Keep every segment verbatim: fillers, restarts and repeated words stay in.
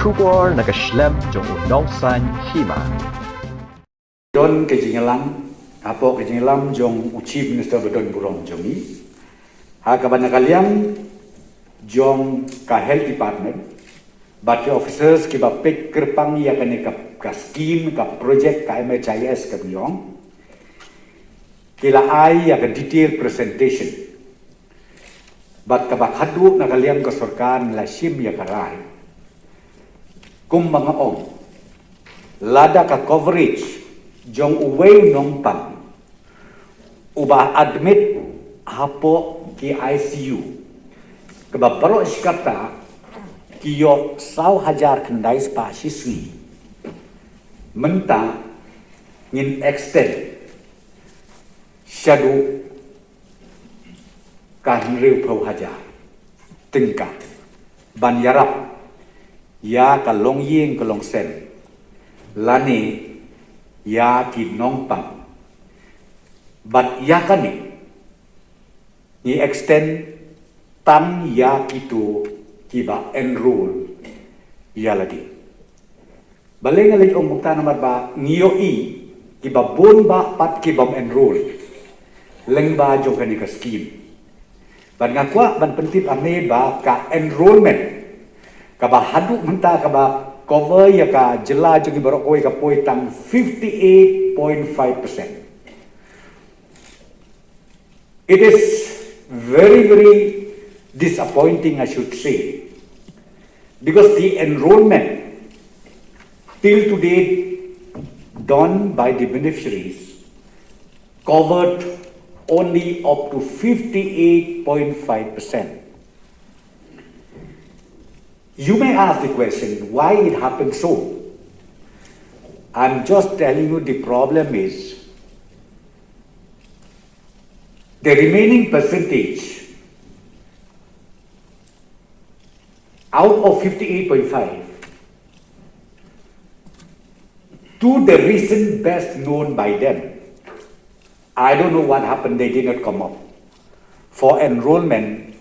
Khubor na ka shlem jong u Nongsaiñ Hima. Don ka jingïalang hapoh ka jingïalang jong u Chief Minister ba don burom jong ngi ha kaba na ka liang jong ka Health Department bad ki officers kiba peit kyrpang ïa kane ka, ka scheme, ka project ka M H I S ka biang, ki la ai ïa ka detail presentation. Bad kaba khadduh na ka liang ka sorkar ngi la shim ïa ka rai. Kumba nga ong, lada ka coverage jong uwei u nongpang uba admit hapoh ki I C U kaba baroh shi katta ki ïoh saw hajar khyndai spah shi sngi, mynta ngin extend shaduh ka hynriewphew hajar tyngka ban ïarap ïa ka longïing ka longsem lane ïa ki nongpang. Bad ïa kane ngi extend tang ïa kito kiba enroll ïa lade. Balei nga leit ong kumta? Namar ba ngi ïohi kiba bun bah pat kibym enroll lyngba jong kane ka scheme. Bad nga kwah ban pyntip ïa me ba ka enrollment kaba haduh mynta kaba cover ïa ka jylla jong ngi baroh kawei ka poi tang fifty eight point five percent. It is very, very disappointing, I should say, because the enrollment till to date done by the beneficiaries covered only up to fifty eight point five percent. You may ask the question, why it happened so? I'm just telling you, the problem is the remaining percentage out of fifty eight point five, to the recent best known by them, I don't know what happened, they did not come up for enrollment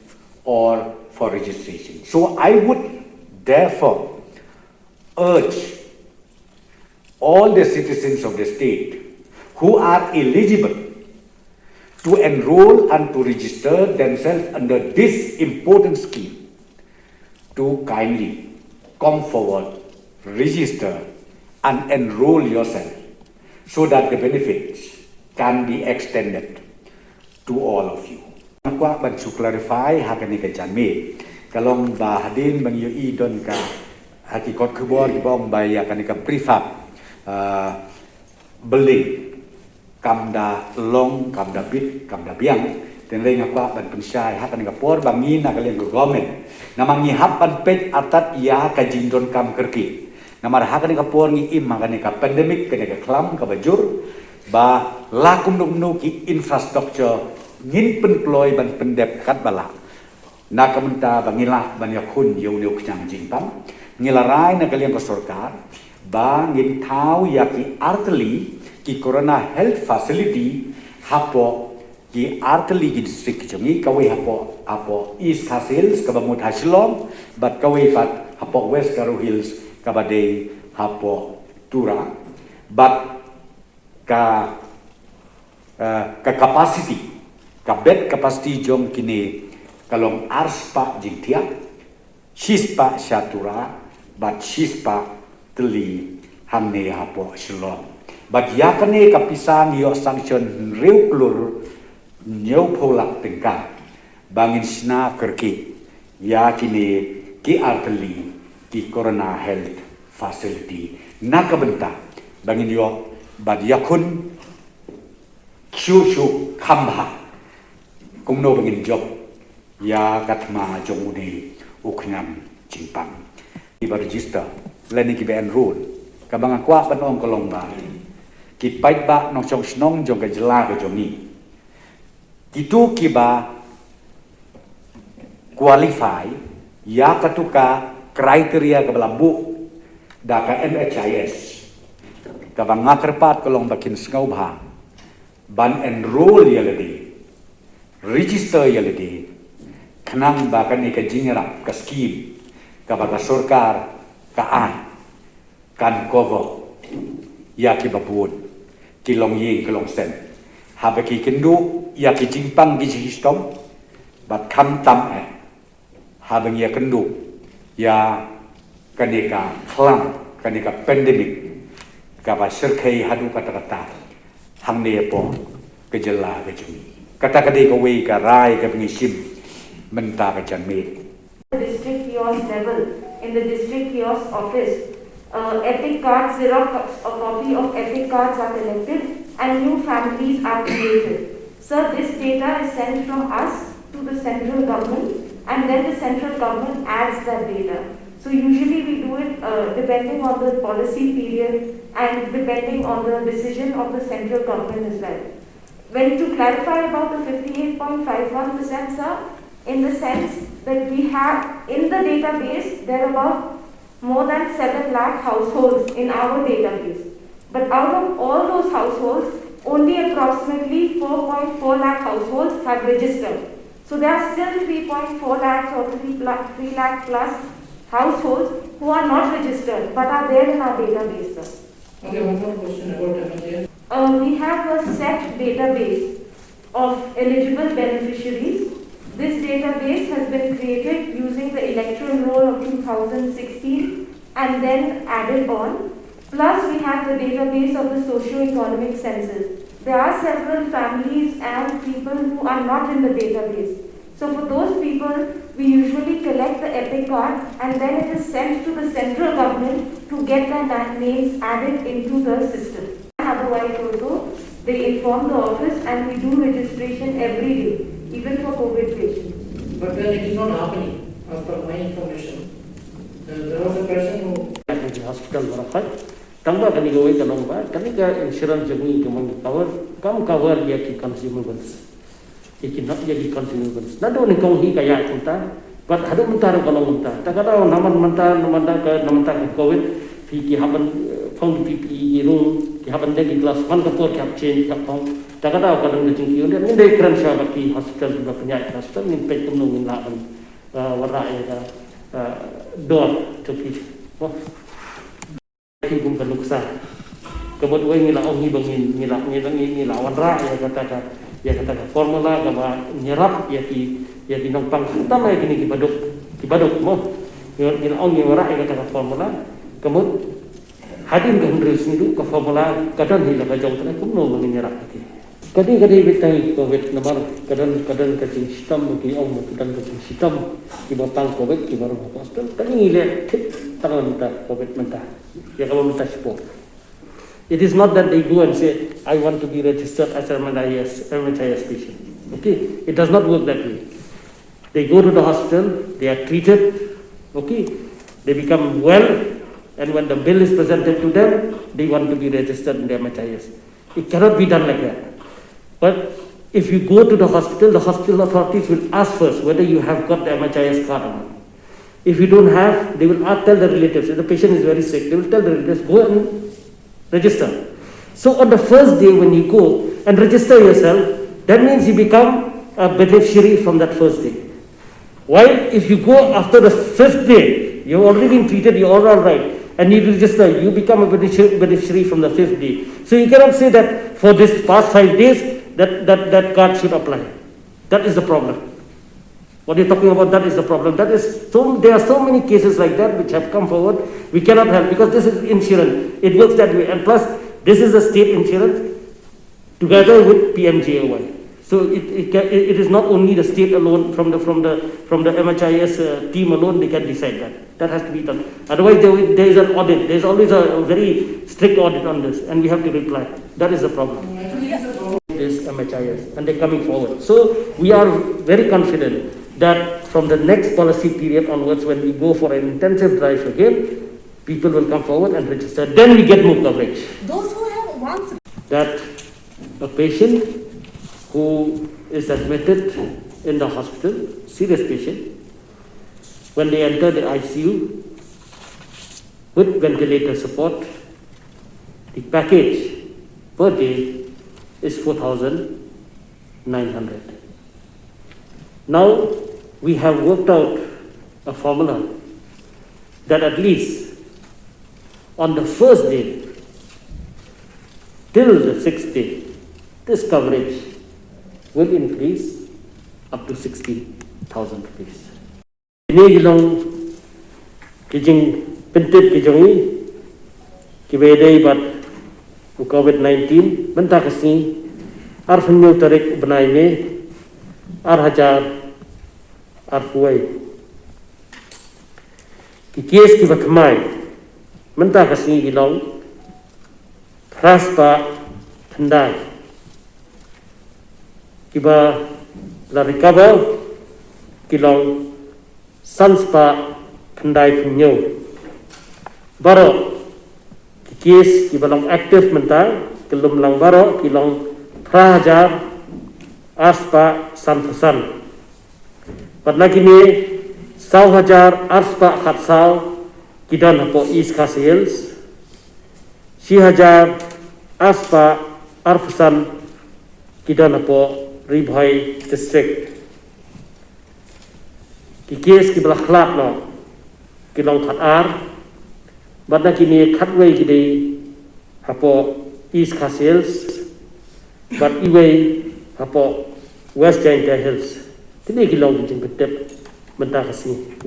or for registration. So I would therefore urge all the citizens of the state who are eligible to enroll and to register themselves under this important scheme to kindly come forward, register and enroll yourself so that the benefits can be extended to all of you. Nga kwah ban shu clarify ha kane ka janmiet, ka long ba hadien ba ngi ïohi don ka ha ki kot khubor kiba ong ba ïa kane ka prefab, ah, building kam da long, kam da bit, kam da biang. Te nga kwah ban pynshai ha kane ka por ba ngi na ka liang ka government, namar ngi hap ban peit artat ïa ka jingdonkam kyrkieh. Namar ha kane ka por ngi im ha kane ka pandemic, kane ka khlam kaba jur, ba la kumno kumno ki infrastructure ngin pynkloi ban pyndep katba lah. Na ka bynta ba ngi lah ban ïakhun ïa une u khñiang jingpang, ngi la rai na ka liang ka sorkar ba ngin thaw ïa ki artylli ki Corona Health Facility hapoh ki artylli ki district ki jong ngi, kawei hapoh, hapoh East Khasi Hills kaba mut ha Shillong, bad kawei pat hapoh West Garo Hills kaba dei hapoh Tura. Bad ka, eh, ka capacity, ka bed capacity jong kine ka long arspah jingthiah, shispah sha Tura bad shispah tylli hangne hapoh Shillong. Bad ïa kane ka pisa ngi ïoh sanction hynriew klur hynñiewphew lak tyngka ba ngin shna kyrkieh ïa kine ki artylli ki Corona Health Facility na ka bynta ba ngin ïoh ban ïakhun shuh shuh kham bha kumno ba ngin jop ïa ka thma jong une u khñiang jingpang. Kiba register lane kiba enroll, kaba nga kwah ban ong ka long ba ki paidbah nongshong shnong jong ka jylla ka jong ngi, kito kiba qualify ïa kato ka criteria kaba la buh da ka M H I S, kaba nga kyrpad ka long ba kin sngewbha ban enroll ïa lade, register ïa lade, khnang ba kane ka jingïarap, ka scheme kaba ka sorkar Ka ai kan cover ïa kiba bun ki longïing ki longsem haba ki kynduh ïa ki jingpang ki jingshitom, bad khamtam eh haba ngi ïakynduh ïa kane ka khlam, kane ka pandemic kaba shyrkhei haduh katta katta hangne hapoh ka jylla ka jong ngi. Kata ka dei kawei ka rai kaba ngi shim mynta ka janmiet. The district kiosk level, in the district kiosk office, uh, EPIC cards, xerox, a copy of EPIC cards are collected and new families are created. So this data is sent from us to the central government, and then the central government adds that data. So usually we do it uh, depending on the policy period and depending on the decision of the central government as well. When to clarify about the fifty-eight point five one percent, sir, in the sense that we have in the database, there are about more than seven lakh households in our database. But out of all those households, only approximately four point four lakh households have registered. So there are still three point four lakhs or three, pla- three lakh plus households who are not registered but are there in our database, sir. Okay, one more question about M H I S. Uh, we have a set database of eligible beneficiaries. This database has been created using the electoral roll of two thousand sixteen and then added on. Plus, we have the database of the socio-economic census. There are several families and people who are not in the database. So for those people, we usually collect the EPIC card and then it is sent to the central government to get their na- names added into the system. Otherwise also, they inform the office and we do registration every day, even for COVID patients. But then it is not happening, as per my information. Uh, there was a person who Ïa ki hospital baroh kawei. Tang ba kane kawei ka long ba kane ka insurance jong ngi ka mang cover, kam cover ïa ki consumables. Ïa ki, not ïa ki consumables. Naduh nyngkong hi ka ïaid kumta. Bad haduh mynta ruh ka long kumta. Ta ka daw namar mynta, namar ka, namar ka covid, phi ki hap ban, eh, phong ki P P E ki rung, ki hap ban leh ki gloves, man ka por ki hap change, ki hap phong. Ta ka daw ka dang ka jingkiew. Ngin dei kren sha bad ki hospital, kiba pynïaid hospital, ngin peit kumno ngin lah ban, eh, wanrah ïa ka, eh, dor jong ki. Mo. Ki kum ka nuksa. Ka mut wei ngi la ong hi ba ngi, ngi la, ngi la, ngi, ngi la wanrah ïa kata ka, ïa kata ka formula kaba ïarap ïa ki, ïa ki nongpang khamtam ïa kine kiba duk, kiba duk mo. Ngi, ngi la ong ngi wanrah ïa kata ka formula. Ka mut hadien ka hynriew sngi duh ka formula ka don hi la ka jong ka, kumno ba ngin ïarap ïa ki. Ka dei, ka dei beit tang ïa ki covid namar ka don, ka don ka jingshitom, ki ong ba ka don ka jingshitom kiba pang covid kiba rung ha hospital. Ka dei ngi leh thik tang mynta covid mynta. Ïa kaba mynta shipor. It is not that they go and say, "I want to be registered as an M H I S, M H I S patient." Okay? It does not work that way. They go to the hospital, they are treated, okay? They become well, and when the bill is presented to them, they want to be registered in the M H I S. It cannot be done like that. But if you go to the hospital, the hospital authorities will ask first whether you have got the M H I S card or not. If you don't have, they will ask, tell the relatives. If the patient is very sick, they will tell the relatives, "Go and register." So on the first day when you go and register yourself, that means you become a beneficiary from that first day. While if you go after the fifth day, you've already been treated, you're all, all right, and you register, you become a benefici- beneficiary from the fifth day. So you cannot say that for this past five days, that, that, that card should apply. That is the problem. What you're talking about, that is the problem. That is so, there are so many cases like that which have come forward. We cannot help because this is insurance. It works that way. And plus, this is a state insurance together with P M J A Y. So it, it, ca- it is not only the state alone, from the, from the, from the M H I S uh, team alone, they can decide that. That has to be done. Otherwise, there, will- there is an audit. There is always a very strict audit on this, and we have to reply. That is the problem. This M H I S, and they're coming forward. So we are very confident that from the next policy period onwards, when we go for an intensive drive again, people will come forward and register. Then we get more coverage. Those who have once That a patient who is admitted in the hospital, serious patient, when they enter the I C U with ventilator support, the package per day is four thousand nine hundred. Now we have worked out a formula that at least On the first day till the sixth day, this coverage will increase up to sixty thousand rupees. Kine ki long ki jingpyntip ki jong ngi kiba ïadei bad u COVID nineteen mynta ka sngi, arphew hynñiew tarik u bnai May, ar hajar arphew wei. Ki case kiba thymmai mynta ka sngi ki long phra spah khyndai. Kiba la recover ki long san spah khyndai phew hynñiew. Baroh ki case kiba long active mynta, ki lum lang baroh, ki long phra hajar ar spah sanphew san. Bad na kine, saw hajar ar spah khatsaw ki don hapoh East Khasi Hills, shi hajar ar spah arphew san ki don hapoh Ri Bhoi District. Ki case kiba la khlad noh ki long khatar, bad na kine khatwei ki dei hapoh East Khasi Hills, bad iwei hapoh West Jaintia Hills. Kine ki long ki jingpyntip mynta ka sngi.